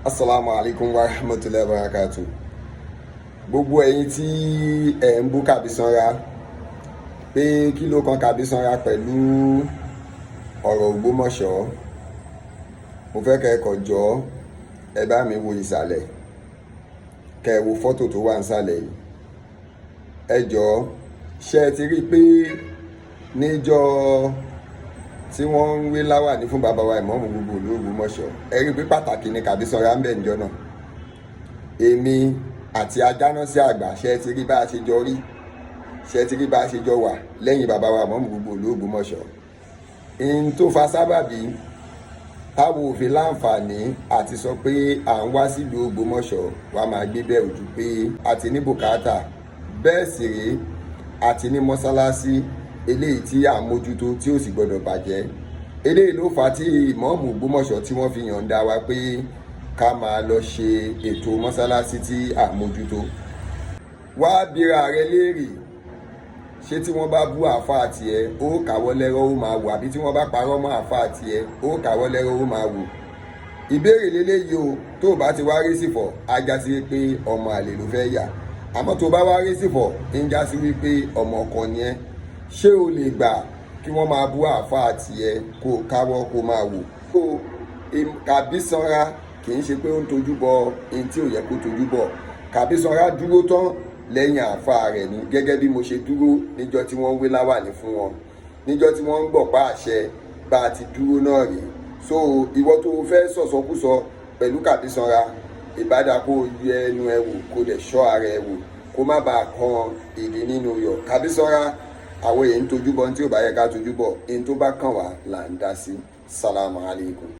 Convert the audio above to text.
Asalaamu alaykum wa rahmatulahi wa barakatu. Gbogbo ẹ̀yin tí ẹ̀ ń bú Kàbí Sanra pé kí ló kan Kàbí Sanra pẹ̀lú ọ̀rọ̀ Ògbómọ̀ṣọ́, mo fẹ́ kẹ́ ẹ kọ̀ jọ, ẹ bá mi wo ìsàlẹ̀, kẹ́ ẹ wo fọ́tò tó wà nísàlẹ̀ yìí. Ẹ jọ̀ọ́, ṣé ẹ ti rí i pé níjọ́ tí wọ́n ń wé láwàní fún bàbá wa ìmáàmù gbogbo ìlú Ògbómọ̀ṣọ́, ẹ rí i pé pàtàkì ni Kàbí Sanra ń bẹ̀ níjọ́ náà? Èmi àti Ajánásí àgbà, ṣé ẹ ti rí bá a ṣe jọ rí? Ṣé ẹ ti rí bá a ṣe jọ wà lẹ́yìn bàbá wa ìmáàmù gbogbo ìlú Ògbómọ̀ṣọ́? N tó fa sábàbí táwọn òfin láǹfààní àti sọ pé à ń wá sílùú Ògbómọ̀ṣọ́ wa máa gbé bẹ́ẹ̀ ojú pé a ti ní bùkátà, bẹ́ẹ̀ sì rèé, àti ní mọ́sálásí eléyìí tí à ń mójútó tí ó sì gbọdọ̀ bàjẹ́. Eléyìí ló fà á tí ìmáàmù Ògbómọ̀ṣọ́ tí wọ́n fi yọ̀ǹda wa pé ká máa lọ ṣe ètò mọ́sálásí tí à ń mójútó. Wá bíra rẹ léèrè, ṣé tí wọ́n bá bú àáfàá tiẹ̀, ó káwọ́ lẹ́rọ̀ ó máa wò, àbí tí wọ́n bá parọ́ mọ́ àáfàá tiẹ̀, ó káwọ́ lẹ́rọ̀ ó máa wò? Ìbéèrè lélẹ́yìí o. Tó o bá ti wá rí sífọ̀, á já sí pé ọmọ àlè ló fẹ́ yà. Àmọ́ tó o bá wá rí sífọ̀, ń já sí wípé ọmọ ọkọ ni ẹ́. Ṣé o lè gbà kí wọ́n máa bú àáfàá tiẹ̀, kó o káwọ́ kó o máa wò? Kó Kàbí Sanra kì í ṣe pé ó ń tojú bọ ohun tí ò yẹ kó tojú bọ̀. Kàbí Sanra dúró tán lẹ́yìn àáfàá rẹ̀ ni, gẹ́gẹ́ bí mo ṣe dúró níjọ́ tí wọ́n ń wé láwàní fún wọn, níjọ́ tí wọ́n ń gbọ̀pá àṣẹ, bá a ti dúró náà rèé. So ìwọ tó o fẹ́ sọ̀sọ́kúsọ pẹ̀lú Kàbí Sanra, ìbádà kó o yẹ ẹnu ẹ wò, kó o dẹ̀ ṣọ́ ara ẹ wò, kó má bàa kan ìdí nínú yọ̀. Kàbí Sanra, àwọn èyí ń tojú bọ̀ tí ò bá yẹ ká tojú bọ̀. Èyí tó bá kàn wá là ń dá sí. Salamu alaykum.